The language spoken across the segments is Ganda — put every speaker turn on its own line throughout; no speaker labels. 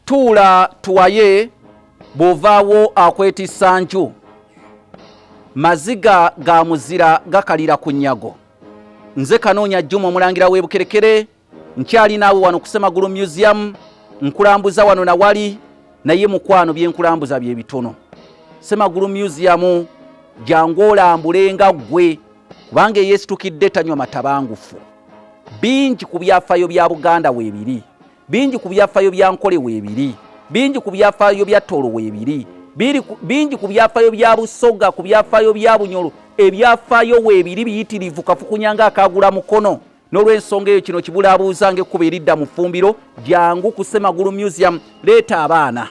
Tuula tuwaye bw'ovaawo akwetissa nju. Maziga ga muzira gakalira ku nnyago. Nze Kanoonya Juma omulangira w'e Bukerekere nkyali naawe wano ku Ssemagulu Museum nkulambuza wano na wali naye mukwano bye nkulambuza bye bitono. Ssemagulu Museum jangu olambule nga ggwe kubanga eyeesitukidde tanywa matabangufu. Bingi ku byafaayo bya Buganda weebiri. Bingi ku byafaayo bya Nkole weebiri, bingi ku byafaayo bya Tooro weebiri, bingi ku byafaayo bya Busoga, ku byafaayo bya Bunyoro, ebyafaayo weebiri biyitirivu kafukunya nga akaagula mukono. N'olw'ensonga eyo kino kibulaabuuza ng'ekkubo eridda mu ffumbiro, jangu ku Ssemagulu Museum, leeta abaana.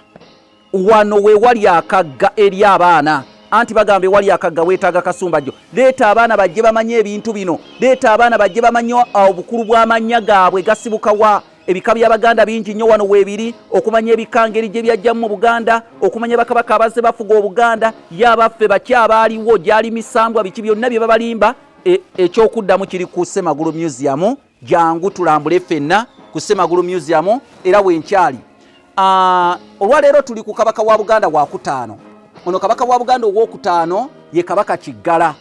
Wano we wali akagga eri abaana, anti bagamba ewali akagga weetaaga kasumbajjo. Leeta abaana bajje bamanye ebintu bino, leeta abaana bajje bamanye obukulu bw'amannya gaabwe gasibuka wa. Ebika by'Abaganda bingi nnyo wano weebiri, okumanya ebika ngeri gye byajjamu mu Buganda, okumanya bakabaka abazze bafuga Obuganda, ye abaffe baki abaaliwo, gyali misambwa biki byonna bye babalimba. Ekyokuddamu kiri ku Ssemagulu Museum. Jangu tulambule ffenna ku Ssemagulu Museum era wenkyali. Olwaleero tuli ku Kabaka wa Buganda wakutaano. Ono Kabaka wa Buganda owokutaano ye Kabaka Kiggala.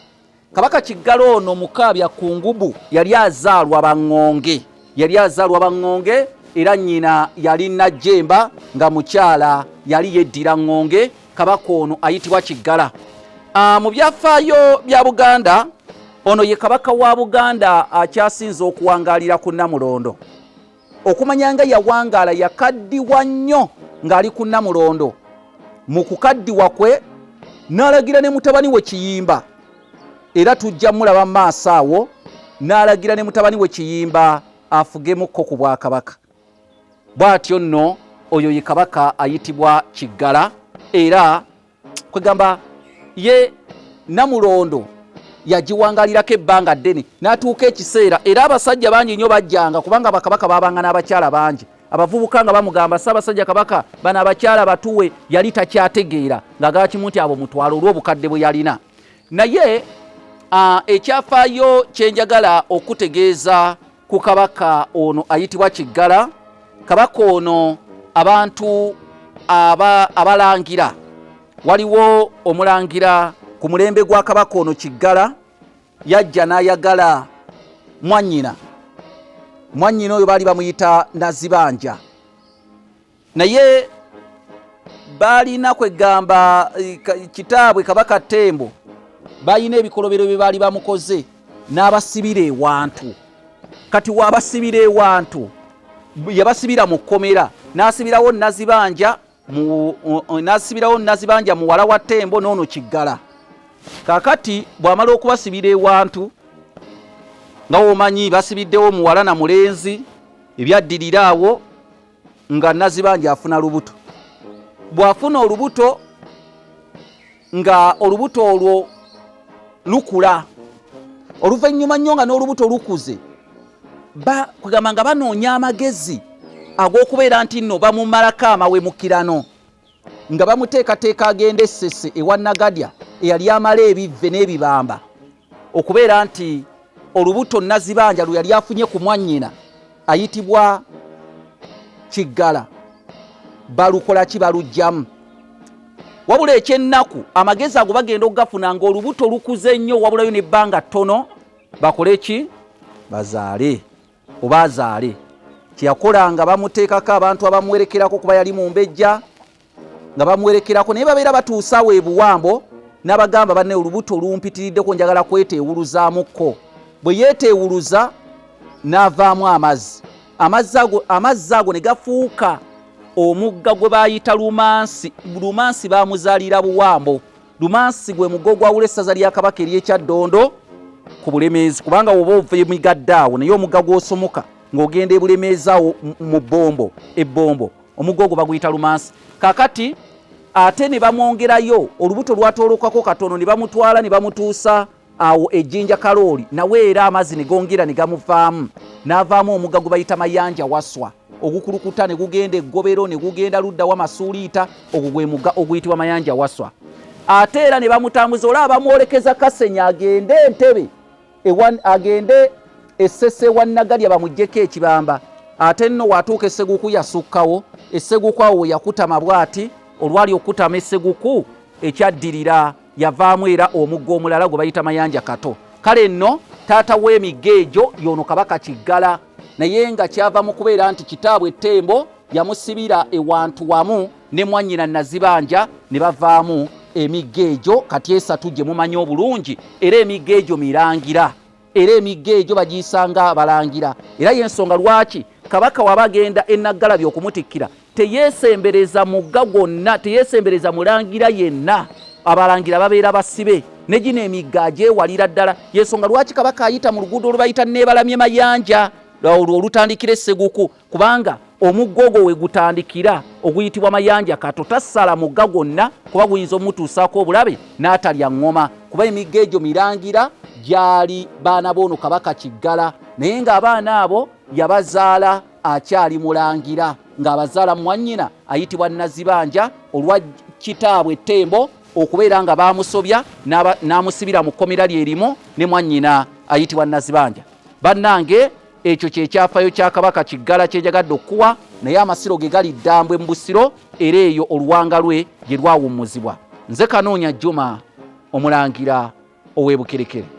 Kabaka Kiggala ono Mukaabya Kungubu yali azaalwa Baŋŋonge, yali azaalwa Baŋŋonge era nnyina yali Najjemba nga mukyala yali yeddira Ŋŋonge. Kabaka ono ayitibwa Kiggala. Mu byafaayo bya Buganda ono ye Kabaka wa Buganda akyasinze okuwangaalira ku Nnamulondo. Okumanya nga yawangaala yakaddiwa nnyo ng'ali ku Nnamulondo. Mu kukaddiwa kwe n'alagira ne mutabani we Kiyimba, era tujja mulaba mu maaso awo, n'alagira ne mutabani we Kiyimba afugemukko ku bwakabaka. Bw'atyo nno oyo ye Kabaka ayitibwa Kiggala, era kwegamba ye Namulondo yagiwangalirako ebbanga ddene n'atuuka ekiseera, era abasajja bangi nnyo bajjanga kubanga bakabaka baabanga n'abakyala bangi. Abavubuka nga bamugamba Ssaabasajja Kabaka bano abakyala batuwe, yali takyategeera ng'agamba kimu nti abo mutwalo olw'obukadde bwe yalina. Naye ekyafaayo kye njagala okutegeeza ku kabaka ono ayitibwa Kiggala, kabaka ono abantu abalangira, waliwo omulangira ku mulembe gwa kabaka ono Kiggala yajja n'ayagala mwannyina. Mwannyina oyo baali bamuyita Nazibanja, naye baalina kwegamba kitaabwe Kabaka Ttembo balina ebikolobero bye baali bamukoze n'abasibira ewantu. Kati wabasibira ewantu, yabasibira mu kkomera, n'asibirawo Nazibanja n'asibirawo Nazibanja muwala wa Ttembo n'ono Kiggala. Kaakati bw'amala okubasibira ewantu, nga womanyi basibiddewo muwala na mulenzi, ebyaddirira awo nga Nazibanja afuna lubuto. Bw'afuna olubuto nga olubuto olwo lukula, oluvannyuma nnyo nga n'olubuto lukuze, kugamba nga banoonya amagezi ag'okubeera nti nno bamumalako amawemukirano, nga bamuteekateeka agende Ssese ewa Nagadya eyali amala ebivve n'ebibamba, okubeera nti olubuto Nazibanja lwe yali afunye ku mwannyina ayitibwa Kiggala balukola ki, baluggyamu. Wabula eky'ennaku amagezi ago bagenda okugafuna ng'olubuto lukuze nnyo, wabulayo n'ebbanga ttono bakole ki, bazaale oba azaale. Kyeyakola nga bamuteekako abantu abamuwerekerako kuba yali mumbejja, nga bamuwerekerako, naye babeera batuuse awo ebuwambo n'abagamba banne olubuto lumpitiriddeko njagala kweteewuluzaamukko. Bwe yeeteewuluza n'avaamu amazzi, amazzi ago ne gafuuka omugga gwe bayita Lumansi. Lumansi baamuzaalira Buwambo. Lumansi gwe mugga ogwawula essaza lya Kabaka ery'Ekyaddondo ku Bulemeezi, kubanga woba ova emigadde awo naye omugga gw'osomoka ng'ogenda e Bulemeezi awo mu Bbombo, e Bbombo, omugga ogwo baguyita Lumansi. Kaakati ate ne bamwongerayo olubuto lwatoolokako katono ne bamutwala ne bamutuusa awo ejjinja Kalooli, nawe era amazzi ne gongera ne gamuvaamu, n'avaamu omugga gwe bayita Mayanja Waswa ogukulukuta ne gugenda eggobero ne gugenda ludda wa Masuuliita, ogwo gwe mugga oguyitibwa Mayanja Waswa. Ate era ne bamutambuza, olaba bamwolekeza Kasenyi agende Entebbe, agende Essese wa Nagadya bamuggyeko ekibamba. Ate nno watuuka esseguku yasukkawo. Esseguku awo we yakutama bw'ati, olwali okukutama esseguku ekyaddirira yavaamu era omugga omulala gwe bayita Mayanja Kato. Kale nno taata w'emigga egyo y'ono Kabaka Kiggala, naye nga kyava mu kubeera nti kitaabwe Ttembo yamusibira ewantu wamu ne mwannyina Nazibanja ne bavaamu emigga egyo kati esatu gye mumanyi obulungi, era emigga egyo mirangira, era emigga egyo bagiyisanga abalangira. Era y'ensonga lwaki Kabaka waba agenda e Naggalabi okumutikkira teyeesembereza mugga gwonna, teyeesembereza mulangira yenna. Abalangira babeera basibe ne gino emigga agyewalira ddala. Y'ensonga lwaki Kabaka ayita mu luguudo olwe bayita Neebalamye Mayanja, olwo olutandikira Esseguku, kubanga omugga ogwo we gutandikira oguyitibwa Mayanja Kato tasala mugga gwonna kuba guyinza omutuusaako obulabe n'atalya ŋŋoma, kuba emigga egyo mirangira gyali baana b'ono Kabaka Kiggala, naye ng'abaana abo yabazaala akyali mulangira, ng'abazaala mwannyina ayitibwa Nazibanja olwa kitaabwe Ttembo okubeera nga baamusobya n'amusibira mu kkomera lye limu ne mwannyina ayitibwa Nazibanja. Bannange, ekyo kyekyafayo kya Kabaka Kiggala kyenjagadde okukuwa, naye amasiro ge gali Ddambwe mu Busiro, era eyo oluwanga lwe gye lwawummuzibwa. Nze Kanoonya Juma, omulangira ow'e Bukerekere.